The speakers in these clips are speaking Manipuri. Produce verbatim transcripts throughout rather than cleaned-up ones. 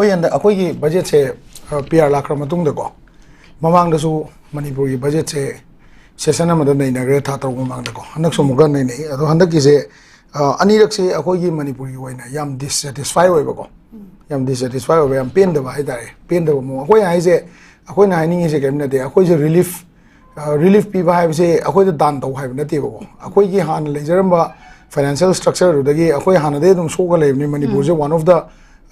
ꯍꯣꯏ, ꯍꯟꯗꯛ ꯑꯩꯈꯣꯏꯒꯤ ꯕꯖꯦꯠꯁꯦ ꯄꯤ ꯑꯥꯔ ꯂꯥꯛꯈ꯭ꯔ ꯃꯇꯨꯡꯗꯀꯣ, ꯃꯃꯥꯡꯗꯁꯨ ꯃꯅꯤꯄꯨꯔꯒꯤ ꯕꯖꯦꯠꯁꯦ ꯁꯦꯁꯟ ꯑꯃꯗ ꯅꯩꯅꯈ꯭ꯔꯦ, ꯊꯥ ꯇꯔꯨꯛ ꯃꯃꯥꯡꯗꯀꯣ꯫ ꯍꯟꯗꯛꯁꯨ ꯑꯃꯨꯛꯀ ꯅꯩꯅꯩ꯫ ꯑꯗꯣ ꯍꯟꯗꯛꯀꯤꯁꯦ ꯑ, ꯑꯅꯤꯔꯛꯁꯦ ꯑꯩꯈꯣꯏꯒꯤ ꯃꯅꯤꯄꯨꯔꯒꯤ ꯑꯣꯏꯅ ꯌꯥꯝ ꯗꯤꯁꯁꯦꯇꯤꯁꯐꯥꯏ ꯑꯣꯏꯕꯀꯣ, ꯌꯥꯝ ꯗꯤꯁꯁꯦꯇꯤꯁꯐꯥꯏ ꯑꯣꯏꯕ, ꯌꯥꯝ ꯄꯦꯟꯗꯕ ꯍꯥꯏꯇꯥꯔꯦ꯫ ꯄꯦꯟꯗꯕ ꯃꯑꯣꯡ, ꯑꯩꯈꯣꯏꯅ ꯍꯥꯏꯁꯦ, ꯑꯩꯈꯣꯏꯅ ꯍꯥꯏꯅꯤꯡꯉꯤꯁꯦ ꯀꯔꯤꯝ ꯅꯠꯇꯦ, ꯑꯩꯈꯣꯏꯁꯦ ꯔꯤꯂꯤꯐ ꯔꯤꯂꯤꯐ ꯄꯤꯕ ꯍꯥꯏꯕꯁꯦ ꯑꯩꯈꯣꯏꯗ ꯗꯥꯟ ꯇꯧ ꯍꯥꯏꯕ ꯅꯠꯇꯦꯕꯀꯣ꯫ ꯑꯩꯈꯣꯏꯒꯤ ꯍꯥꯟꯅ ꯂꯩꯖꯔꯝꯕ ꯐꯥꯏꯅꯥꯟꯁꯤꯌꯦꯜ ꯁ꯭ꯇ꯭ꯔꯛꯆꯔꯗꯨꯗꯒꯤ ꯑꯩꯈꯣꯏ ꯍꯥꯟꯅꯗꯒꯤ ꯑꯗꯨꯝ ꯁꯣꯛꯑ ꯂꯩꯕꯅꯤ꯫ ꯃꯅꯤꯄꯨꯔꯁꯦ ꯋꯥꯟ ꯑꯣꯐ ꯗ,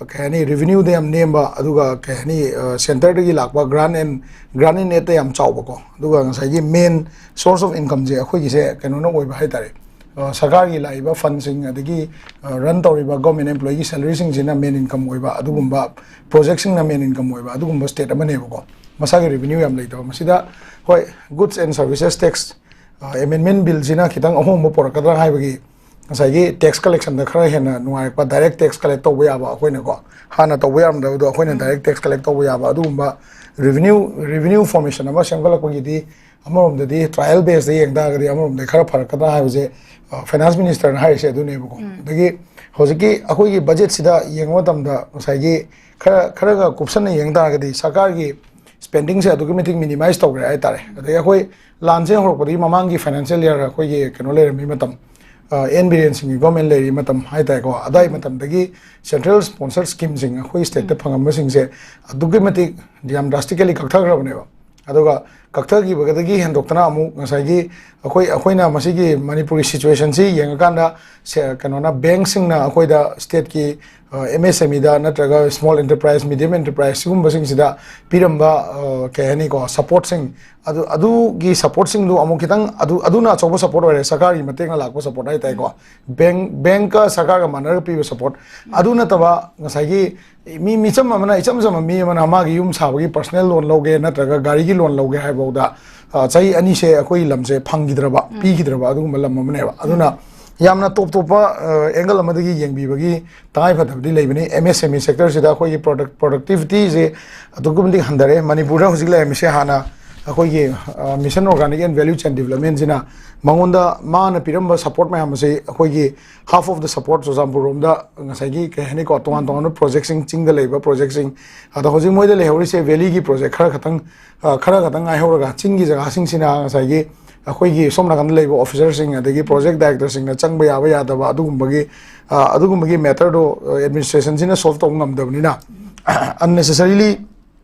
ꯀꯩ ꯍꯥꯏꯅꯤ, ꯔꯤꯚꯤꯅ꯭ꯌꯨꯗ ꯌꯥꯝ ꯅꯦꯝꯕ, ꯑꯗꯨꯒ ꯀꯩ ꯍꯥꯏꯅꯤ, ꯁꯦꯟꯇꯔꯗꯒꯤ ꯂꯥꯛꯄ ꯒ꯭ꯔꯥꯟ ꯑꯦꯟ ꯒ꯭ꯔꯥꯟ ꯏꯟ ꯑꯦꯗꯇ ꯌꯥꯝ ꯆꯥꯎꯕꯀꯣ꯫ ꯑꯗꯨꯒ ꯉꯁꯥꯏꯒꯤ ꯃꯦꯟ ꯁꯣꯔꯁ ꯑꯣꯐ ꯏꯟꯀꯝꯁꯦ ꯑꯩꯈꯣꯏꯒꯤꯁꯦ ꯀꯩꯅꯣꯅ ꯑꯣꯏꯕ ꯍꯥꯏꯇꯥꯔꯦ, ꯑ, ꯁꯔꯀꯥꯔꯒꯤ ꯂꯥꯛꯏꯕ ꯐꯟꯁꯤꯡ, ꯑꯗꯒꯤ ꯔꯟ ꯇꯧꯔꯤꯕ ꯒꯣꯔꯃꯦꯟ ꯑꯦꯝꯄ꯭ꯂꯣꯌꯤꯒꯤ ꯁꯦꯂꯔꯤꯁꯤꯡꯁꯤꯅ ꯃꯦꯟ ꯏꯟꯀꯝ ꯑꯣꯏꯕ, ꯑꯗꯨꯒꯨꯝꯕ ꯄ꯭ꯔꯣꯖꯦꯛꯁꯤꯡꯅ ꯃꯦꯟ ꯏꯟꯀꯝ ꯑꯣꯏꯕ ꯑꯗꯨꯒꯨꯝꯕ ꯁ꯭ꯇꯦꯠ ꯑꯃꯅꯦꯕꯀꯣ꯫ ꯃꯁꯥꯒꯤ ꯔꯤꯚꯤꯅ꯭ꯌꯨ ꯌꯥꯝ ꯂꯩꯇꯕ꯫ ꯃꯁꯤꯗ, ꯍꯣꯏ, ꯒꯨꯗꯁ ꯑꯦꯟ ꯁꯔꯚꯤꯁꯦꯁ ꯇꯦꯛꯁ ꯑꯦꯃꯦꯟꯃꯦꯟ ꯕꯤꯜꯁꯤꯅ ꯈꯤꯇꯪ ꯑꯍꯣꯡꯕ ꯄꯨꯔꯛꯀꯗ꯭ꯔꯥ ꯍꯥꯏꯕꯒꯤ, ꯉꯁꯥꯏꯒꯤ ꯇꯦꯛꯁ ꯀꯂꯦꯛꯁꯟꯗ ꯈꯔ ꯍꯦꯟꯅ ꯅꯨꯡꯉꯥꯏꯔꯛꯄ, ꯗꯥꯏꯔꯦꯛ ꯇꯦꯛꯁ ꯀꯂꯦꯛ ꯇꯧꯕ ꯌꯥꯕ, ꯑꯩꯈꯣꯏꯅꯀꯣ ꯍꯥꯟꯅ ꯇꯧꯕ ꯌꯥꯔꯝꯗꯕꯗꯣ ꯑꯩꯈꯣꯏꯅ ꯗꯥꯏꯔꯦꯛ ꯇꯦꯛꯁ ꯀꯂꯦꯛ ꯇꯧꯕ ꯌꯥꯕ, ꯑꯗꯨꯒꯨꯝꯕ ꯔꯤꯚꯤꯅ꯭ꯌꯨ ꯔꯤꯚꯤꯅ꯭ꯌꯨ ꯐꯣꯔꯃꯦꯁꯟ ꯑꯃ ꯁꯦꯝꯒꯠꯂꯛꯄꯒꯤꯗꯤ, ꯑꯃꯔꯣꯝꯗꯗꯤ ꯇ꯭ꯔꯥꯏꯌꯦꯜ ꯕꯦꯁꯇ ꯌꯦꯡ ꯇꯥꯔꯒꯗꯤ ꯑꯃꯔꯣꯝꯗ ꯈꯔ ꯐꯔꯛꯀꯗ꯭ꯔꯥ ꯍꯥꯏꯕꯁꯦ, ꯑ, ꯐꯥꯏꯅꯥꯟꯁ ꯃꯤꯅꯤꯁꯇꯔꯅ ꯍꯥꯏꯔꯤꯁꯦ ꯑꯗꯨꯅꯦꯕꯀꯣ꯫ ꯑꯗꯒꯤ ꯍꯧꯖꯤꯛꯀꯤ ꯑꯩꯈꯣꯏꯒꯤ ꯕꯖꯦꯠꯁꯤꯗ ꯌꯦꯡꯕ ꯃꯇꯝꯗ, ꯉꯁꯥꯏꯒꯤ ꯈꯔ ꯈꯔꯒ ꯀꯨꯞꯁꯟꯅ ꯌꯦꯡ ꯇꯥꯔꯒꯗꯤ, ꯁꯔꯀꯥꯔꯒꯤ ꯁ꯭ꯄꯦꯟꯗꯤꯡꯁꯦ ꯑꯗꯨꯛꯀꯤ ꯃꯇꯤꯛ ꯃꯤꯅꯤꯃꯥꯏꯁ ꯇꯧꯈ꯭ꯔꯦ ꯍꯥꯏꯇꯥꯔꯦ꯫ ꯑꯗꯒꯤ ꯑꯩꯈꯣꯏ ꯂꯥꯟꯁꯦ ꯍꯧꯔꯛꯄꯗꯒꯤ ꯃꯃꯥꯡꯒꯤ ꯐꯥꯏꯅꯥꯟꯁꯤꯌꯦꯜ ꯏꯌꯥꯔ ꯑꯩꯈꯣꯏꯒꯤ ꯀꯩꯅꯣ ꯂꯩꯔꯝꯃꯤ ꯃꯇꯝ, ꯑ, ꯑꯦꯟ ꯕꯤꯔꯦꯟ ꯁꯤꯡꯒꯤ ꯒꯣꯔꯃꯦꯟ ꯂꯩꯔꯤ ꯃꯇꯝ ꯍꯥꯏꯇꯥꯔꯦꯀꯣ, ꯑꯗꯥꯏ ꯃꯇꯝꯗꯒꯤ ꯁꯦꯟꯇ꯭ꯔꯦꯜ ꯁ꯭ꯄꯣꯟꯁꯔ ꯁ꯭ꯀꯤꯝꯁꯤꯡ ꯑꯩꯈꯣꯏ ꯁ꯭ꯇꯦꯠꯇ ꯐꯪꯉꯝꯕꯁꯤꯡꯁꯦ ꯑꯗꯨꯛꯀꯤ ꯃꯇꯤꯛ ꯌꯥꯝ ꯗ꯭ꯔꯥꯁꯇꯤꯀꯦꯂꯤ ꯀꯛꯊꯈ꯭ꯔꯕꯅꯦꯕ꯫ ꯑꯗꯨꯒ ꯀꯛꯊꯈꯤꯕꯗꯒꯤ ꯍꯦꯟꯗꯣꯛꯇꯅ ꯑꯃꯨꯛ ꯉꯁꯥꯏꯒꯤ ꯑꯩꯈꯣꯏ, ꯑꯩꯈꯣꯏꯅ ꯃꯁꯤꯒꯤ ꯃꯅꯤꯄꯨꯔꯒꯤ ꯁꯤꯆꯨꯋꯦꯁꯟꯁꯤ ꯌꯦꯡꯉꯀꯥꯟꯗ, ꯁꯦ-, ꯀꯩꯅꯣꯅ, ꯕꯦꯡꯁꯤꯡꯅ ꯑꯩꯈꯣꯏꯗ ꯁ꯭ꯇꯦꯠꯀꯤ, ꯑ, ꯑꯦꯝ ꯑꯦꯁ ꯑꯦꯝ ꯏꯗ ꯅꯠꯇ꯭ꯔꯒ ꯁ꯭ꯃꯣꯜ ꯑꯦꯟꯇꯔꯄ꯭ꯔꯥꯏꯁ, ꯃꯤꯗꯤꯌꯝ ꯑꯦꯟꯇꯔꯄ꯭ꯔꯥꯏꯁ ꯁꯤꯒꯨꯝꯕꯁꯤꯡꯁꯤꯗ ꯄꯤꯔꯝꯕ, ꯑ, ꯀꯩ ꯍꯥꯏꯅꯤꯀꯣ, ꯁꯄꯣꯔꯠꯁꯤꯡ, ꯑꯗꯨ, ꯑꯗꯨꯒꯤ ꯁꯄꯣꯔꯠꯁꯤꯡꯗꯨ ꯑꯃꯨꯛ ꯈꯤꯇꯪ, ꯑꯗꯨ, ꯑꯗꯨꯅ ꯑꯆꯧꯕ ꯁꯄꯣꯔꯠ ꯑꯣꯏꯔꯦ, ꯁꯔꯀꯥꯔꯒꯤ ꯃꯇꯦꯡꯅ ꯂꯥꯛꯄ ꯁꯄꯣꯔꯠ ꯍꯥꯏ ꯇꯥꯔꯦꯀꯣ꯫ ꯕꯦꯡ, ꯕꯦꯡꯀ ꯁꯔꯀꯥꯔꯒ ꯃꯥꯟꯅꯔꯒ ꯄꯤꯕ ꯁꯄꯣꯔꯠ꯫ ꯑꯗꯨ ꯅꯠꯇꯕ ꯉꯁꯥꯏꯒꯤ ꯃꯤ, ꯃꯤꯆꯝ ꯑꯃꯅ, ꯏꯆꯝ ꯆꯝꯕ ꯃꯤ ꯑꯃꯅ ꯃꯥꯒꯤ ꯌꯨꯝ ꯁꯥꯕꯒꯤ ꯄꯔꯁꯅꯦꯜ ꯂꯣꯟ ꯂꯧꯒꯦ ꯅꯠꯇ꯭ꯔꯒ ꯒꯥꯔꯤꯒꯤ ꯂꯣꯟ ꯂꯧꯒꯦ ꯍꯥꯏꯕꯐꯥꯎꯗ, ꯑ, ꯆꯍꯤ ꯑꯅꯤꯁꯦ ꯑꯩꯈꯣꯏ ꯂꯝꯁꯦ ꯐꯪꯈꯤꯗ꯭ꯔꯕ, ꯄꯤꯈꯤꯗ꯭ꯔꯕ ꯑꯗꯨꯒꯨꯝꯕ ꯂꯝ ꯑꯃꯅꯦꯕ꯫ ꯑꯗꯨꯅ ꯌꯥꯝꯅ ꯇꯣꯞ ꯇꯣꯞꯄ, ꯑ, ꯑꯦꯡꯒꯜ ꯑꯃꯗꯒꯤ ꯌꯦꯡꯕꯤꯕꯒꯤ ꯇꯉꯥꯏ ꯐꯗꯕꯗꯤ ꯂꯩꯕꯅꯤ꯫ ꯑꯦꯝ ꯑꯦꯁ ꯑꯦꯝ ꯏ ꯁꯦꯛꯇꯔꯁꯤꯗ ꯑꯩꯈꯣꯏꯒꯤ ꯄ꯭ꯔꯗꯛ-, ꯄ꯭ꯔꯗꯛꯇꯤꯚꯤꯇꯤꯁꯦ ꯑꯗꯨꯛꯀꯤ ꯃꯇꯤꯛ ꯍꯟꯊꯔꯦ꯫ ꯃꯅꯤꯄꯨꯔꯗ ꯍꯧꯖꯤꯛ ꯂꯩꯔꯝꯃꯤꯁꯦ ꯍꯥꯟꯅ, ꯑꯩꯈꯣꯏꯒꯤ ꯃꯤꯁꯟ ꯑꯣꯔꯒꯥꯅꯤꯛ ꯑꯦꯟ ꯚꯦꯂ꯭ꯌꯨ ꯆꯦꯟ ꯗꯤꯕ꯭ꯂꯞꯃꯦꯟꯁꯤꯅ ꯃꯉꯣꯟꯗ ꯃꯥꯅ ꯄꯤꯔꯝꯕ ꯁꯄꯣꯔꯠ ꯃꯌꯥꯝ ꯑꯁꯤ ꯑꯩꯈꯣꯏꯒꯤ half of the support Churachandpur ꯔꯣꯝꯗ ꯉꯁꯥꯏꯒꯤ ꯀꯩ ꯍꯥꯏꯅꯤꯀꯣ, ꯇꯣꯉꯥꯟ ꯇꯣꯉꯥꯟꯕ ꯄ꯭ꯔꯣꯖꯦꯛꯁꯤꯡ, ꯆꯤꯡꯗ ꯂꯩꯕ ꯄ꯭ꯔꯣꯖꯦꯛꯁꯤꯡ, ꯑꯗꯣ ꯍꯧꯖꯤꯛ ꯃꯣꯏꯗ ꯂꯩꯍꯧꯔꯤꯁꯦ ꯚꯦꯂꯤꯒꯤ ꯄ꯭ꯔꯣꯖꯦꯛ ꯈꯔ ꯈꯛꯇꯪ, ꯈꯔ ꯈꯛꯇꯪ ꯉꯥꯏꯍꯧꯔꯒ, ꯆꯤꯡꯒꯤ ꯖꯒꯥꯁꯤꯡꯁꯤꯅ ꯉꯁꯥꯏꯒꯤ ꯑꯩꯈꯣꯏꯒꯤ ꯁꯣꯝ ꯅꯥꯀꯟꯗ ꯂꯩꯕ ꯑꯣꯐꯤꯁꯔꯁꯤꯡ ꯑꯗꯒꯤ ꯄ꯭ꯔꯣꯖꯦꯛ ꯗꯥꯏꯔꯦꯛꯇꯔꯁꯤꯡꯅ ꯆꯪꯕ ꯌꯥꯕ ꯌꯥꯗꯕ ꯑꯗꯨꯒꯨꯝꯕꯒꯤ, ꯑꯗꯨꯒꯨꯝꯕꯒꯤ ꯃꯦꯇꯔꯗꯣ ꯑꯦꯗꯃꯤꯅꯤꯁꯇ꯭ꯔꯦꯁꯟꯁꯤꯅ ꯁꯣꯜꯕ ꯇꯧꯕ ꯉꯝꯗꯕꯅꯤꯅ, ꯑꯟꯅꯦꯁꯦꯁꯔꯤꯂꯤ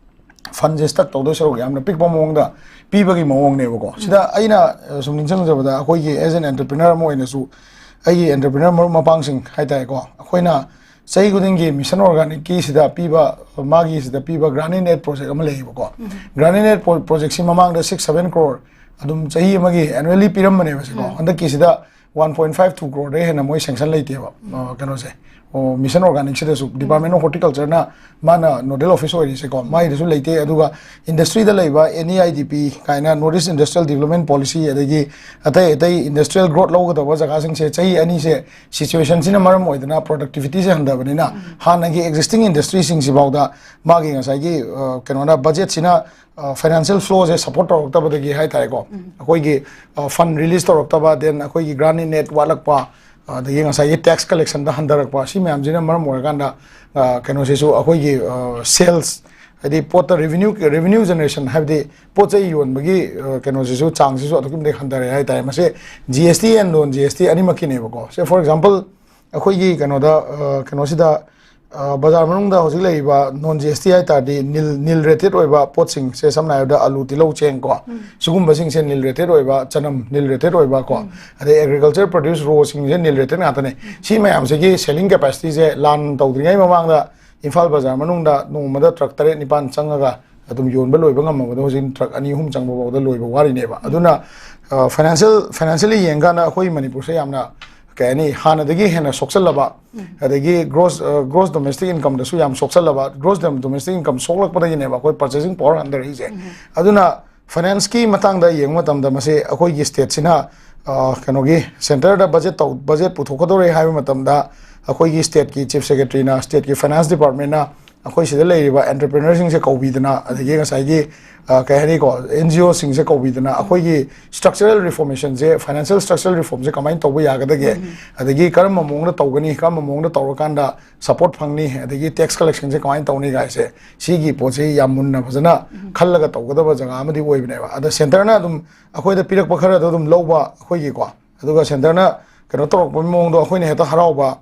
ꯐꯟꯁꯦ ꯁ꯭ꯇꯛ ꯇꯧꯗꯣꯏ ꯁꯔꯨꯛ ꯌꯥꯝꯅ ꯄꯤꯛꯄ ꯃꯑꯣꯡꯗ ꯄꯤꯕꯒꯤ ꯃꯑꯣꯡꯅꯦꯕꯀꯣ꯫ ꯁꯤꯗ ꯑꯩꯅ ꯁꯨꯝ ꯅꯤꯡꯁꯤꯡꯖꯕꯗ, ꯑꯩꯈꯣꯏꯒꯤ ꯑꯦꯖ ꯑꯦꯟ ꯑꯦꯟꯇꯔꯄ꯭ꯔꯤꯅꯔ ꯑꯃ ꯑꯣꯏꯅꯁꯨ, ꯑꯩꯒꯤ ꯑꯦꯟꯇꯔꯄ꯭ꯔꯤꯅꯔ ꯃꯔꯨꯞ ꯃꯄꯥꯡꯁꯤꯡ ꯍꯥꯏꯇꯥꯔꯦꯀꯣ, ꯑꯩꯈꯣꯏꯅ ꯆꯍꯤ ꯈꯨꯗꯤꯡꯒꯤ ꯃꯤꯁꯟ ꯑꯣꯔꯒꯥꯅꯤꯛꯀꯤ ꯁꯤꯗ ꯄꯤꯕ, ꯃꯥꯒꯤ ꯁꯤꯗ ꯄꯤꯕ ꯒ꯭ꯔꯥꯟ ꯏꯟ ꯑꯦꯗ ꯄ꯭ꯔꯣꯖꯦꯛ ꯑꯃ ꯂꯩꯌꯦꯕꯀꯣ꯫ ꯒ꯭ꯔꯥꯟ ꯏꯟ ꯑꯦꯗ ꯄ꯭ꯔꯣꯖꯦꯛꯁꯤ ꯃꯃꯥꯡꯗ ꯁꯤꯛꯁ ꯁꯚꯦꯟ ꯀ꯭ꯔꯣꯔ ꯑꯗꯨꯝ ꯆꯍꯤ ꯑꯃꯒꯤ ꯑꯦꯅꯨꯋꯦꯜꯂꯤ ꯄꯤꯔꯝꯕꯅꯦꯕ ꯁꯤꯀꯣ꯫ ꯍꯟꯗꯛꯀꯤꯁꯤꯗ ꯋꯥꯟ ꯄꯣꯏꯟ ꯐꯥꯏꯚ ꯇꯨ ꯀ꯭ꯔꯣꯔꯗꯩ ꯍꯦꯟꯅ ꯃꯣꯏ ꯁꯦꯡꯁꯟ ꯂꯩꯇꯦꯕ꯫ ꯀꯩꯅꯣꯁꯦ, ꯑꯣ, ꯃꯤꯁꯟ ꯑꯣꯔꯒꯥꯅꯤꯛꯁꯤꯗꯁꯨ ꯗꯤꯄꯥꯔꯠꯃꯦꯟ ꯑꯣꯐ ꯍꯣꯔꯇꯤꯀꯜꯆꯔꯅ ꯃꯥꯅ ꯅꯣꯗꯦꯜ ꯑꯣꯐꯤꯁ ꯑꯣꯏꯔꯤꯁꯦꯀꯣ, ꯃꯥꯏꯗꯁꯨ ꯂꯩꯇꯦ꯫ ꯑꯗꯨꯒ ꯏꯟꯗꯁꯇ꯭ꯔꯤꯗ ꯂꯩꯕ ꯑꯦꯟ ꯏ ꯑꯥꯏ ꯗꯤ ꯄꯤ ꯀꯥꯏꯅ, north east industrial development policy, ꯑꯗꯒꯤ ꯑꯇꯩ ꯑꯇꯩ ꯏꯟꯗꯁꯇ꯭ꯔꯤꯌꯦꯜ ꯒ꯭ꯔꯣꯠ ꯂꯧꯒꯗꯧꯕ ꯖꯒꯥꯁꯤꯡꯁꯦ ꯆꯍꯤ ꯑꯅꯤꯁꯦ ꯁꯤꯆꯨꯋꯦꯁꯟꯁꯤꯅ ꯃꯔꯝ ꯑꯣꯏꯗꯅ ꯄ꯭ꯔꯗꯛꯇꯤꯚꯤꯇꯤꯁꯦ ꯍꯟꯊꯕꯅꯤꯅ, ꯍꯥꯟꯅꯒꯤ ꯑꯦꯛꯖꯤꯁꯇꯤꯡ ꯏꯟꯗꯁꯇ꯭ꯔꯤꯁꯤꯡꯁꯤꯐꯥꯎꯗ ꯃꯥꯒꯤ ꯉꯁꯥꯏꯒꯤ, ꯀꯩꯅꯣꯅ, ꯕꯖꯦꯠꯁꯤꯅ ꯐꯥꯏꯅꯥꯟꯁꯤꯌꯦꯜ ꯐ꯭ꯂꯣꯁꯦ ꯁꯄꯣꯔꯠ ꯇꯧꯔꯛꯇꯕꯗꯒꯤ ꯍꯥꯏꯇꯥꯔꯦꯀꯣ, ꯑꯩꯈꯣꯏꯒꯤ ꯐꯟ ꯔꯤꯂꯤꯁ ꯇꯧꯔꯛꯇꯕ, ꯗꯦꯟ ꯑꯩꯈꯣꯏꯒꯤ ꯒ꯭ꯔꯥꯟ ꯏꯟ ꯑꯦꯗ ꯋꯥꯠꯂꯛꯄ, ꯑꯗꯒꯤ ꯉꯁꯥꯏꯒꯤ ꯇꯦꯛꯁ ꯀꯂꯦꯛꯁꯟꯗ ꯍꯟꯊꯔꯛꯄ, ꯁꯤ ꯃꯌꯥꯝꯁꯤꯅ ꯃꯔꯝ ꯑꯣꯏꯔꯀꯥꯟꯗ, ꯀꯩꯅꯣꯁꯤꯁꯨ, ꯑꯩꯈꯣꯏꯒꯤ ꯁꯦꯜꯁ, ꯍꯥꯏꯗꯤ ꯄꯣꯠꯇ ꯔꯦꯚꯤꯅ꯭ꯌꯨ, ꯔꯦꯚꯤꯅ꯭ꯌꯨ ꯖꯦꯅꯦꯔꯦꯁꯟ, ꯍꯥꯏꯕꯗꯤ ꯄꯣꯠ ꯆꯩ ꯌꯣꯟꯕꯒꯤ, ꯀꯩꯅꯣꯁꯤꯁꯨ, ꯆꯥꯡꯁꯤꯁꯨ ꯑꯗꯨꯛꯀꯤ ꯃꯇꯤꯛ ꯍꯟꯊꯔꯦ ꯍꯥꯏꯇꯥꯔꯦ꯫ ꯃꯁꯤ G S T and non G S T ꯑꯅꯤꯃꯛꯀꯤꯅꯦꯕꯀꯣ꯫ ꯁꯦ, ꯐꯣꯔ ꯑꯦꯛꯖꯥꯝꯄꯜ, ꯑꯩꯈꯣꯏꯒꯤ ꯀꯩꯅꯣꯗ, ꯀꯩꯅꯣꯁꯤꯗ, ꯕꯖꯥꯔ ꯃꯅꯨꯡꯗ ꯍꯧꯖꯤꯛ ꯂꯩꯔꯤꯕ ꯅꯣꯟ ꯖꯤ ꯑꯦꯁ ꯇꯤ ꯍꯥꯏ ꯇꯥꯔꯗꯤ, ꯅꯤꯜ, ꯅꯤꯜ ꯔꯦꯇꯦꯠ ꯑꯣꯏꯕ ꯄꯣꯠꯁꯤꯡꯁꯦ, ꯁꯝꯅ ꯍꯥꯏꯔꯕꯗ ꯑꯂꯨ, ꯇꯤꯜꯍꯧ, ꯆꯦꯡ ꯀꯣ, ꯁꯤꯒꯨꯝꯕꯁꯤꯡꯁꯦ ꯅꯤꯜ ꯔꯦꯇꯦꯠ ꯑꯣꯏꯕ, ꯆꯅꯝ ꯅꯤꯜ ꯔꯦꯇꯦꯠ ꯑꯣꯏꯕ ꯀꯣ, ꯑꯗꯩ ꯑꯦꯒ꯭ꯔꯤꯀꯜꯆꯔ ꯄ꯭ꯔꯗ꯭ꯌꯨꯁ ꯔꯣꯁꯤꯡꯁꯦ ꯅꯤꯜ ꯔꯦꯇꯦꯠ ꯉꯥꯛꯇꯅꯦ꯫ ꯁꯤ ꯃꯌꯥꯝꯁꯤꯒꯤ ꯁꯦꯂꯤꯡ ꯀꯦꯄꯥꯁꯤꯇꯤꯁꯦ ꯂꯥꯟ ꯇꯧꯗ꯭ꯔꯤꯉꯩ ꯃꯃꯥꯡꯗ ꯏꯝꯐꯥꯜ ꯕꯖꯥꯔ ꯃꯅꯨꯡꯗ ꯅꯣꯡꯃꯗ ꯇ꯭ꯔꯛ ꯇꯔꯦꯠ ꯅꯤꯄꯥꯟ ꯆꯪꯉꯒ ꯑꯗꯨꯝ ꯌꯣꯟꯕ ꯂꯣꯏꯕ ꯉꯝꯃꯕꯗꯣ, ꯍꯧꯖꯤꯛ ꯇ꯭ꯔꯛ ꯑꯅꯤ ꯑꯍꯨꯝ ꯆꯪꯕ ꯐꯥꯎꯗ ꯂꯣꯏꯕ ꯋꯥꯔꯤꯅꯦꯕ꯫ ꯑꯗꯨꯅ ꯐꯥꯏꯅꯥꯟꯁꯤꯌꯦꯜ, ꯐꯥꯏꯅꯥꯟꯁꯤꯌꯦꯜꯂꯤ ꯌꯦꯡꯀꯥꯟꯗ ꯑꯩꯈꯣꯏ ꯃꯅꯤꯄꯨꯔꯁꯦ ꯌꯥꯝꯅ, ꯀꯩ ꯍꯥꯏꯅꯤ, ꯍꯥꯟꯅꯗꯒꯤ ꯍꯦꯟꯅ ꯁꯣꯛꯆꯜꯂꯕ, ꯑꯗꯒꯤ ꯒ꯭ꯔꯣꯁ, ꯒ꯭ꯔꯣꯁ ꯗꯣꯃꯦꯁꯇꯤꯛ ꯏꯟꯀꯝꯗꯁꯨ ꯌꯥꯝ ꯁꯣꯛꯆꯜꯂꯕ꯫ ꯒ꯭ꯔꯣꯁ ꯗꯣꯃꯦꯁꯇꯤꯛ ꯏꯟꯀꯝ ꯁꯣꯛꯂꯛꯄꯗꯒꯤꯅꯦꯕ ꯑꯩꯈꯣꯏ ꯄꯔꯆꯦꯁꯤꯡ ꯄꯋꯥꯔ ꯍꯟꯊꯔꯛꯏꯁꯦ꯫ ꯑꯗꯨꯅ ꯐꯥꯏꯅꯥꯟꯁꯀꯤ ꯃꯇꯥꯡꯗ ꯌꯦꯡꯕ ꯃꯇꯝꯗ, ꯃꯁꯤ ꯑꯩꯈꯣꯏꯒꯤ ꯁ꯭ꯇꯦꯠꯁꯤꯅ, ꯀꯩꯅꯣꯒꯤ, ꯁꯦꯟꯇꯔꯗ ꯕꯖꯦꯠ ꯇꯧ, ꯕꯖꯦꯠ ꯄꯨꯊꯣꯛꯀꯗꯧꯔꯦ ꯍꯥꯏꯕ ꯃꯇꯝꯗ, ꯑꯩꯈꯣꯏꯒꯤ ꯁ꯭ꯇꯦꯠꯀꯤ ꯆꯤꯐ ꯁꯦꯀ꯭ꯔꯦꯇꯔꯤꯅ, ꯁ꯭ꯇꯦꯠꯀꯤ ꯐꯥꯏꯅꯥꯟꯁ ꯗꯤꯄꯥꯔꯠꯃꯦꯟꯅ ꯑꯩꯈꯣꯏ ꯁꯤꯗ ꯂꯩꯔꯤꯕ ꯑꯦꯟꯇꯔꯄ꯭ꯔꯤꯅꯔꯁꯤꯡꯁꯦ ꯀꯧꯕꯤꯗꯅ, ꯑꯗꯒꯤ ꯉꯁꯥꯏꯒꯤ, ꯑ, ꯀꯩ ꯍꯥꯏꯅꯤꯀꯣ, ꯑꯦꯟ ꯖꯤ ꯑꯣꯁꯤꯡꯁꯦ ꯀꯧꯕꯤꯗꯅ, ꯑꯩꯈꯣꯏꯒꯤ ꯁ꯭ꯇ꯭ꯔꯛꯆꯔꯦꯜ ꯔꯤꯐꯣꯔꯃꯦꯁꯟꯁꯦ, ꯐꯥꯏꯅꯥꯟꯁꯤꯌꯦꯜ ꯁ꯭ꯇ꯭ꯔꯛꯆꯔꯦꯜ ꯔꯤꯐꯣꯔꯝꯁꯦ ꯀꯃꯥꯏꯅ ꯇꯧꯕ ꯌꯥꯒꯗꯒꯦ, ꯑꯗꯒꯤ ꯀꯔꯝꯕ ꯃꯑꯣꯡꯗ ꯇꯧꯒꯅꯤ, ꯀꯔꯝꯕ ꯃꯑꯣꯡꯗ ꯇꯧꯔꯀꯥꯟꯗ ꯁꯄꯣꯔꯠ ꯐꯪꯅꯤ, ꯑꯗꯒꯤ ꯇꯦꯛꯁ ꯀꯂꯦꯛꯁꯟꯁꯦ ꯀꯃꯥꯏꯅ ꯇꯧꯅꯤ ꯀꯥꯏꯁꯦ, ꯁꯤꯒꯤ ꯄꯣꯠꯁꯤ ꯌꯥꯝ ꯃꯨꯟꯅ ꯐꯖꯅ ꯈꯜꯂꯒ ꯇꯧꯒꯗꯕ ꯖꯒꯥ ꯑꯃꯗꯤ ꯑꯣꯏꯕꯅꯦꯕ꯫ ꯑꯗ ꯁꯦꯟꯇꯔꯅ ꯑꯗꯨꯝ ꯑꯩꯈꯣꯏꯗ ꯄꯤꯔꯛꯄ ꯈꯔꯗꯣ ꯑꯗꯨꯝ ꯂꯧꯕ ꯑꯩꯈꯣꯏꯒꯤꯀꯣ, ꯑꯗꯨꯒ ꯁꯦꯟꯇꯔꯅ ꯀꯩꯅꯣ ꯇꯧꯔꯛꯄꯒꯤ ꯃꯑꯣꯡꯗꯣ ꯑꯩꯈꯣꯏꯅ ꯍꯦꯛꯇ ꯍꯔꯥꯎꯕ,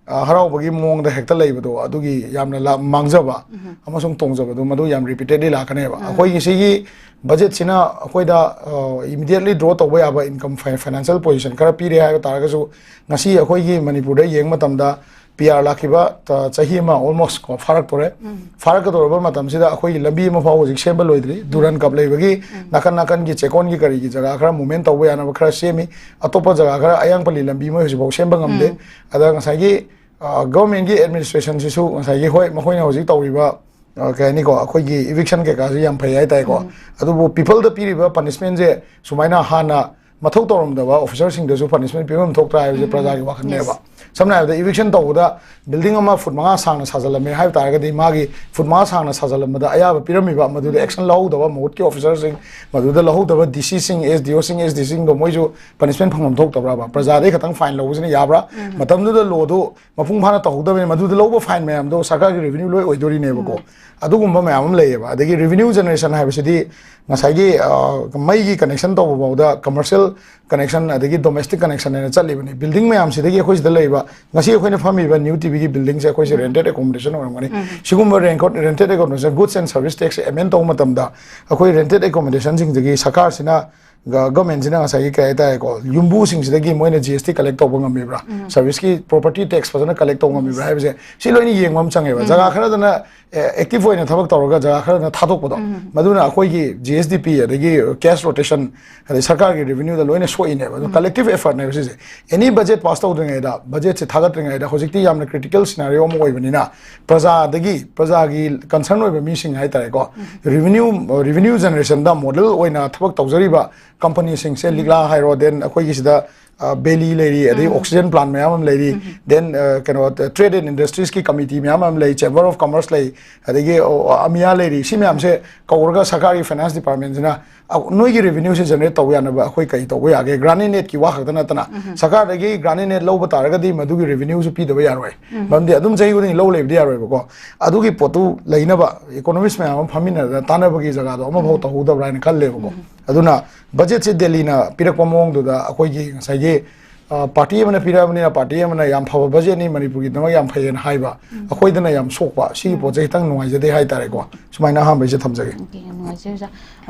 ꯑ, ꯍꯔꯥꯎꯕꯒꯤ ꯃꯑꯣꯡꯗ ꯍꯦꯛꯇ ꯂꯩꯕꯗꯣ, ꯑꯗꯨꯒꯤ ꯌꯥꯝꯅ ꯂꯥ-, ꯃꯥꯡꯖꯕ ꯑꯃꯁꯨꯡ ꯇꯣꯡꯖꯕꯗꯣ ꯃꯗꯨ ꯌꯥꯝ ꯔꯤꯄꯤꯇꯦꯗꯂꯤ ꯂꯥꯛꯀꯅꯦꯕ꯫ ꯑꯩꯈꯣꯏꯒꯤ ꯁꯤꯒꯤ ꯕꯖꯦꯠꯁꯤꯅ ꯑꯩꯈꯣꯏꯗ, ꯑ, ꯏꯃꯤꯗꯤꯌꯦꯠꯂꯤ ꯗ꯭ꯔꯣ ꯇꯧꯕ ꯌꯥꯕ ꯏꯟꯀꯝ ꯐꯥꯏ-, ꯐꯥꯏꯅꯥꯟꯁꯤꯌꯦꯜ ꯄꯣꯖꯤꯁꯟ ꯈꯔ ꯄꯤꯔꯦ ꯍꯥꯏꯕ ꯇꯥꯔꯒꯁꯨ, ꯉꯁꯤ ꯑꯩꯈꯣꯏꯒꯤ ꯃꯅꯤꯄꯨꯔꯗ ꯌꯦꯡꯕ ꯃꯇꯝꯗ ꯄꯤ ꯑꯥꯔ ꯂꯥꯛꯈꯤꯕ, ꯑ, ꯆꯍꯤ ꯑꯃ ꯑꯣꯜꯃꯣꯁ ꯀꯣ ꯐꯥꯔꯛꯇꯣꯔꯦ꯫ ꯐꯥꯔꯛꯀꯗꯧꯔꯕ ꯃꯇꯝꯁꯤꯗ ꯑꯩꯈꯣꯏꯒꯤ ꯂꯝꯕꯤ ꯑꯃ ꯐꯥꯎ ꯍꯧꯖꯤꯛ ꯁꯦꯝꯕ ꯂꯣꯏꯗ꯭ꯔꯤ꯫ ꯗꯨꯔꯟ ꯀꯞ ꯂꯩꯕꯒꯤ ꯅꯥꯀꯟ ꯅꯥꯀꯟꯒꯤ ꯆꯦꯛꯀꯣꯟꯒꯤ ꯀꯔꯤꯒꯤ ꯖꯒꯥ ꯈꯔ ꯃꯨꯚꯃꯦꯟ ꯇꯧꯕ ꯌꯥꯅꯕ ꯈꯔ ꯁꯦꯝꯃꯤ꯫ ꯑꯇꯣꯞꯄ ꯖꯒꯥ ꯈꯔ, ꯑꯌꯥꯡꯄꯜꯂꯤ ꯂꯝꯕꯤ ꯃꯣꯏ ꯍꯧꯖꯤꯛꯐꯥꯎ ꯁꯦꯝꯕ ꯉꯝꯗꯦ꯫ ꯑꯗ ꯉꯁꯥꯏꯒꯤ, ꯑ, ꯒꯚꯔꯟꯃꯦꯟꯠꯀꯤ ꯑꯦꯗꯃꯤꯅꯤꯁꯇ꯭ꯔꯦꯁꯟꯁꯤꯁꯨ ꯉꯁꯥꯏꯒꯤ, ꯍꯣꯏ, ꯃꯈꯣꯏꯅ ꯍꯧꯖꯤꯛ ꯇꯧꯔꯤꯕ, ꯑ, ꯀꯩ ꯍꯥꯏꯅꯤꯀꯣ, ꯑꯩꯈꯣꯏꯒꯤ ꯏꯚꯤꯛꯁꯟ ꯀꯩꯀꯥꯁꯦ ꯌꯥꯝ ꯐꯩ ꯍꯥꯏꯇꯥꯔꯦꯀꯣ꯫ ꯑꯗꯨꯕꯨ ꯄꯤꯄꯜꯗ ꯄꯤꯔꯤꯕ ꯄꯅꯤꯁꯃꯦꯟꯁꯦ ꯁꯨꯃꯥꯏꯅ ꯍꯥꯟꯅ ꯃꯊꯧ ꯇꯧꯔꯝꯗꯕ ꯑꯣꯐꯤꯁꯔꯁꯤꯡꯗꯁꯨ ꯄꯅꯤꯁꯃꯦꯟ ꯄꯤꯐꯝ ꯊꯣꯛꯇ꯭ꯔꯥ ꯍꯥꯏꯕꯁꯦ ꯄ꯭ꯔꯖꯥꯒꯤ ꯋꯥꯈꯜꯅꯦꯕ꯫ ꯁꯝꯅ ꯍꯥꯏꯔꯕꯗ, ꯏꯚꯤꯛꯁꯟ ꯇꯧꯕꯗ ꯕꯤꯜꯗꯤꯡ ꯑꯃ ꯐꯨꯠ ꯃꯉꯥ ꯁꯥꯡꯅ ꯁꯥꯖꯜꯂꯝꯃꯦ ꯍꯥꯏꯕ ꯇꯥꯔꯒꯗꯤ, ꯃꯥꯒꯤ ꯐꯨꯠ ꯃꯉꯥ ꯁꯥꯡꯅ ꯁꯥꯖꯜꯂꯝꯕꯗ ꯑꯌꯥꯕ ꯄꯤꯔꯝꯃꯤꯕ, ꯃꯗꯨꯗ ꯑꯦꯛꯁꯟ ꯂꯧꯍꯧꯗꯕ ꯃꯍꯨꯠꯀꯤ ꯑꯣꯐꯤꯁꯔꯁꯤꯡ, ꯃꯗꯨꯗ ꯂꯧꯍꯧꯗꯕ ꯗꯤ ꯁꯤꯁꯤꯡ, ꯑꯦꯁ ꯗꯤ ꯑꯣꯁꯤꯡ, ꯑꯦꯁ ꯗꯤ ꯁꯤꯁꯤꯡꯗꯣ ꯃꯣꯏꯁꯨ ꯄꯅꯤꯁꯃꯦꯟ ꯐꯪꯐꯝ ꯊꯣꯛꯇꯕ꯭ꯔꯕ? ꯄ꯭ꯔꯖꯥꯗꯒꯤ ꯈꯛꯇꯪ ꯐꯥꯏꯟ ꯂꯧꯕꯁꯤꯅ ꯌꯥꯕ꯭ꯔꯥ? ꯃꯇꯝꯗꯨꯗ ꯂꯣꯗꯨ ꯃꯄꯨꯡ ꯐꯥꯅ ꯇꯧꯍꯧꯗꯕꯅꯤ, ꯃꯗꯨꯗ ꯂꯧꯕ ꯐꯥꯏꯟ ꯃꯌꯥꯝꯗꯣ ꯁꯔꯀꯥꯔꯒꯤ ꯔꯦꯚꯤꯅ꯭ꯌꯨ ꯂꯣꯏ ꯑꯣꯏꯗꯣꯔꯤꯅꯦꯕꯀꯣ꯫ ꯑꯗꯨꯒꯨꯝꯕ ꯃꯌꯥꯝ ꯑꯃ ꯂꯩꯌꯦꯕ꯫ ꯑꯗꯒꯤ ꯔꯦꯚꯤꯅ꯭ꯌꯨ ꯖꯦꯅꯦꯔꯦꯁꯟ ꯍꯥꯏꯕꯁꯤꯗꯤ ꯉꯁꯥꯏꯒꯤ, ꯑ, ꯃꯩꯒꯤ ꯀꯅꯦꯛꯁꯟ ꯇꯧꯕ ꯐꯥꯎꯗ ꯀꯃꯔꯁꯤꯌꯦꯜ ꯀꯅꯦꯛꯁꯟ ꯑꯗꯒꯤ ꯗꯣꯃꯦꯁꯇꯤꯛ ꯀꯅꯦꯛꯁꯟ ꯍꯥꯏꯅ ꯆꯠꯂꯤꯕꯅꯤ꯫ ꯕꯤꯜꯗꯤꯡ ꯃꯌꯥꯝꯁꯤꯗꯒꯤ ꯑꯩꯈꯣꯏ ꯁꯤꯗ ꯂꯩꯕ, ꯉꯁꯤ ꯑꯩꯈꯣꯏꯅ ꯐꯝꯃꯤꯕ ꯅ꯭ꯌꯨ ꯇꯤ ꯚꯤꯒꯤ ꯕꯤꯜꯗꯤꯡꯁꯦ ꯑꯩꯈꯣꯏꯁꯦ ꯔꯦꯟꯇꯦꯗ ꯑꯦꯀꯣꯃꯣꯗꯦꯁꯟ ꯑꯣꯏꯔꯝꯒꯅꯤ꯫ ꯁꯤꯒꯨꯝꯕ rented accommodation, goods and service tax amend ꯇꯧꯕ ꯃꯇꯝꯗ ꯑꯩꯈꯣꯏ ꯔꯦꯟꯇꯦꯗ ꯑꯦꯀꯣꯃꯣꯗꯦꯁꯟꯁꯤꯡꯗꯒꯤ ꯁꯔꯀꯥꯔꯁꯤꯅ, ꯒ-, ꯒꯚꯔꯟꯃꯦꯟꯠꯁꯤꯅ ꯉꯁꯥꯏꯒꯤ ꯀꯩ ꯍꯥꯏꯇꯥꯔꯦꯀꯣ, ꯌꯨꯝꯕꯨꯁꯤꯡꯁꯤꯗꯒꯤ ꯃꯣꯏꯅ ꯖꯤ ꯑꯦꯁ ꯇꯤ ꯀꯂꯦꯛ ꯇꯧꯕ ꯉꯝꯃꯤꯕ꯭ꯔꯥ, ꯁꯔꯚꯤꯁꯀꯤ ꯄ꯭ꯔꯣꯄꯔꯇꯤ ꯇꯦꯛꯁ ꯐꯖꯅ ꯀꯂꯦꯛ ꯇꯧꯕ ꯉꯝꯃꯤꯕ꯭ꯔꯥ ꯍꯥꯏꯕꯁꯦ ꯁꯤ ꯂꯣꯏꯅ ꯌꯦꯡꯕ ꯑꯃ ꯆꯪꯉꯦꯕ꯫ ꯖꯒꯥ ꯈꯔꯗꯅ, ꯑꯦ, ꯑꯦꯛꯇꯤꯚ ꯑꯣꯏꯅ ꯊꯕꯛ ꯇꯧꯔꯒ ꯖꯒꯥ ꯈꯔꯗꯅ ꯊꯥꯗꯣꯛꯄꯗꯣ, ꯃꯗꯨꯅ ꯑꯩꯈꯣꯏꯒꯤ ꯖꯤ ꯑꯦꯁ ꯗꯤ ꯄꯤ ꯑꯗꯒꯤ ꯀꯦꯁ ꯔꯣꯇꯦꯁꯟ, ꯑꯗꯩ ꯁꯔꯀꯥꯔꯒꯤ ꯔꯦꯚꯤꯅ꯭ꯌꯨꯗ ꯂꯣꯏꯅ ꯁꯣꯛꯏꯅꯦꯕ꯫ ꯑꯗꯣ ꯀꯂꯦꯛꯇꯤꯚ ꯑꯦꯐꯔꯠꯅꯦꯕ ꯁꯤꯁꯦ꯫ ꯑꯦꯅꯤ ꯕꯖꯦꯠ ꯄꯥꯁ ꯇꯧꯗ꯭ꯔꯤꯉꯩꯗ, ꯕꯖꯦꯠꯁꯦ ꯊꯥꯒꯠꯇ꯭ꯔꯤꯉꯩꯗ, ꯍꯧꯖꯤꯛꯇꯤ ꯌꯥꯝꯅ ꯀ꯭ꯔꯤꯇꯤꯀꯦꯜ ꯁꯤꯅꯥꯔꯤꯑꯣ ꯑꯃ ꯑꯣꯏꯕꯅꯤꯅ, ꯄ꯭ꯔꯖꯥꯗꯒꯤ, ꯄ꯭ꯔꯖꯥꯒꯤ ꯀꯟꯁꯔꯟ ꯑꯣꯏꯕ ꯃꯤꯁꯤꯡ ꯍꯥꯏꯇꯥꯔꯦꯀꯣ, ꯔꯦꯚꯤꯅ꯭ꯌꯨ, ꯔꯦꯚꯤꯅ꯭ꯌꯨ ꯖꯦꯅꯦꯔꯦꯁꯟꯗ ꯃꯣꯗꯦꯜ ꯑꯣꯏꯅ ꯊꯕꯛ ꯇꯧꯖꯔꯤꯕ ꯀꯝꯄꯅꯤꯁꯤꯡꯁꯦ ꯂꯤꯛꯂꯥ ꯍꯥꯏꯔꯣ, then ꯑꯩꯈꯣꯏꯒꯤ ꯁꯤꯗ ꯕꯦꯂꯤ ꯂꯩꯔꯤ, ꯑꯗꯩ ꯑꯣꯛꯁꯤꯖꯦꯟ ꯄ꯭ꯂꯥꯟ ꯃꯌꯥꯝ ꯑꯃ ꯂꯩꯔꯤ, then ꯀꯩꯅꯣ, ꯇ꯭ꯔꯦꯗ ꯑꯦꯟ ꯏꯟꯗꯁꯇ꯭ꯔꯤꯁꯀꯤ ꯀꯃꯤꯇꯤ ꯃꯌꯥꯝ ꯑꯃ ꯂꯩ, ꯆꯦꯝꯕꯔ ꯑꯣꯐ ꯀꯃꯔꯁ ꯂꯩ, ꯑꯗꯒꯤ ꯑꯃꯤꯌꯥ ꯂꯩꯔꯤ꯫ ꯁꯤ ꯃꯌꯥꯝꯁꯦ ꯀꯧꯔꯒ ꯁꯔꯀꯥꯔꯒꯤ ꯐꯥꯏꯅꯥꯟꯁ ꯗꯤꯄꯥꯔꯠꯃꯦꯟꯁꯤꯅ ꯅꯣꯏꯒꯤ ꯔꯦꯚꯤꯅ꯭ꯌꯨꯁꯦ ꯖꯦꯅꯔꯦꯠ ꯇꯧꯕ ꯌꯥꯅꯕ ꯑꯩꯈꯣꯏ ꯀꯔꯤ ꯇꯧꯕ ꯌꯥꯒꯦ? ꯒ꯭ꯔꯥꯟ ꯏꯟ ꯑꯦꯗꯀꯤ ꯋꯥ ꯈꯛꯇ ꯅꯠꯇꯅ ꯁꯔꯀꯥꯔꯗꯒꯤ ꯒ꯭ꯔꯥꯟ ꯏꯟ ꯑꯦꯗ ꯂꯧꯕ ꯇꯥꯔꯒꯗꯤ ꯃꯗꯨꯒꯤ ꯔꯦꯚꯤꯅ꯭ꯌꯨꯁꯨ ꯄꯤꯗꯕ ꯌꯥꯔꯣꯏ꯫ ꯃꯔꯝꯗꯤ ꯑꯗꯨꯝ ꯆꯍꯤ ꯈꯨꯗꯤꯡꯒꯤ ꯂꯧ ꯂꯩꯕꯗꯤ ꯌꯥꯔꯣꯏꯕꯀꯣ꯫ ꯑꯗꯨꯒꯤ ꯄꯣꯠꯇꯨ ꯂꯩꯅꯕ ꯏꯀꯣꯅꯣꯃꯤꯁ ꯃꯌꯥꯝ ꯑꯃ ꯐꯝꯃꯤꯟꯅꯗꯅ ꯇꯥꯟꯅꯕꯒꯤ ꯖꯒꯥꯗꯣ ꯑꯃꯐꯥꯎ ꯇꯧꯍꯧꯗꯕ꯭ꯔꯥ ꯍꯥꯏꯅ ꯈꯜꯂꯦꯕꯀꯣ꯫ ꯑꯗꯨꯅ ꯕꯖꯦꯠꯁꯦ ꯗꯦꯜꯂꯤꯅ ꯄꯤꯔꯛꯄ ꯃꯑꯣꯡꯗꯨꯗ ꯑꯩꯈꯣꯏꯒꯤ ꯉꯁꯥꯏꯒꯤ, ꯑ, ꯄꯥꯔꯇꯤ ꯑꯃꯅ ꯄꯤꯔꯛꯑꯕꯅꯤꯅ ꯄꯥꯔꯇꯤ ꯑꯃꯅ ꯌꯥꯝ ꯐꯕ ꯕꯖꯦꯠꯅꯤ, ꯃꯅꯤꯄꯨꯔꯒꯤꯗꯃꯛ ꯌꯥꯝ ꯐꯩꯌꯦꯅ ꯍꯥꯏꯕ, ꯑꯩꯈꯣꯏꯗꯅ ꯌꯥꯝ ꯁꯣꯛꯄ, ꯁꯤꯒꯤ ꯄꯣꯠꯁꯦ ꯈꯤꯇꯪ ꯅꯨꯡꯉꯥꯏꯖꯗꯦ ꯍꯥꯏꯇꯥꯔꯦꯀꯣ꯫ ꯁꯨꯃꯥꯏꯅ ꯑꯍꯥꯟꯕꯩꯁꯦ ꯊꯝꯖꯒꯦ꯫ ꯑꯣꯀꯦ, ꯌꯥꯝ ꯅꯨꯡꯉꯥꯏꯖꯔꯦ ꯑꯣꯖꯥ꯫